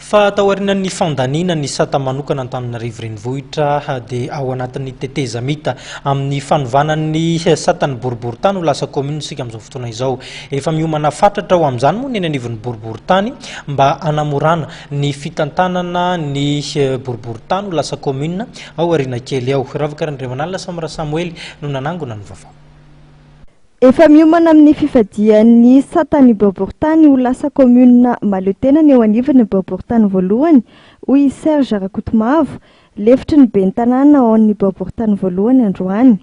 Fa taorian'ny fandaniana ny sata manokana Antananarivo Renivohitra dia ao anatin'ny tetezamita amin'ny fanovana ny satan'ny boriborintany ho lasa commune isika amin'izao fotoana izao. Efa miomana fatratra ho amin'izany moa ny eny anivon'ny boriborintany mba hanamorana ny fitantanana ny boriborintany ho lasa commune ao aoriana kely ao. Ravaka Randriamanalina Sam Rasamoely no nanangona ny vaovao. Efa miomana amin'ny fivadihan'ny satan'ny boriborintany ho lasa kaominina mahaleo tena ny eo anivon'ny boriborintany voalohany, hoy i Serge Rakotomavo, lefitry ny ben'ny tanàna ao amin'ny boriborintany voalohany androany.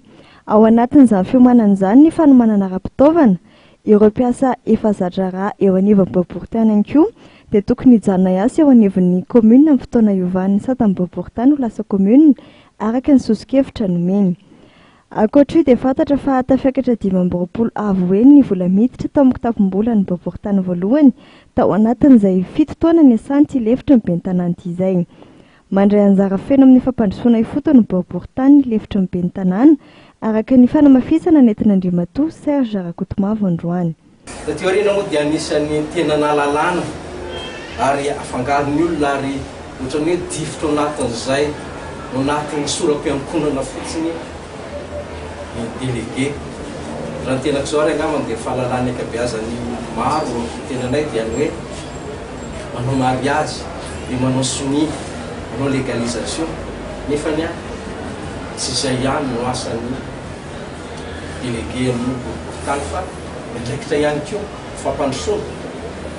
Ao anatin'izany fiomanana izany ny fanomanana ara-pitaovana, ireo mpiasa efa za-draharaha eo anivon'ny boriborintany ihany koa dia tokony hijanona hiasa eo anivon'ny kaominina amin'ny fotoana hiovan'ny satan'ny boriborintany ho lasa kaominina, araka ny soso-kevitra nomeny. Ankoatra io dia fantatra fa tafiakatra 25 avo heny ny vola miditra tao amin'ny kitapom-bolan'ny boriborintany voalohany tao anatin'izay fito taona niasan'ity lefitry ny ben'ny tanàna ity izay. Mandray anjara feno amin'ny fampandrosoana ifotony ny boriborintany ny lefitry ny ben'ny tanàna, araka ny fanamafisana nentin'Andriamatoa Serge Rakotomavo androany. Taty aoriana moa dia anisan'ny tena nahalalana ary afangaron'ny olona ary ohatran'ny hoe difotra ao anatin'izay ao anatin'ny sora-piankohonana fotsiny ny délégué. Raha ny tenako izao ary angambany dia fahalalan'ny ankabeazan'ny maro ny tenanay dia ny hoe manao mariazy dia manao sonia, manao légalisation nefany an tsy izay ihany no asan'ny délégué ny boriborintany fa miandraikitra ihany koa fampandrosoana,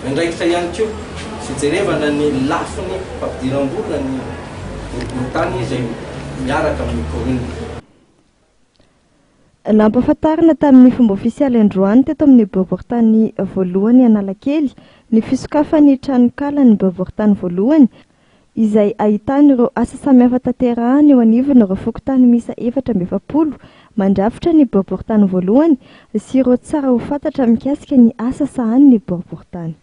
miandraikitra ihany koa fijerevana ny lafiny fampidiram-bola ny boriborintany izay miaraka amin'ny commune. Nampahafantarina tamin'ny fomba ofisialy androany teto amin'ny boriborintany voalohany Analakely ny fisokafan'ny tranokalan'ny boriborintany voalohany izay ahitana ireo asa samihafa tanterahana eo anivon'ireo fokontany miisa 44 mandrafitra ny boriborintany voalohany sy ireo tsara ho fantatra mikasika ny asa sahanin'ny boriborintany.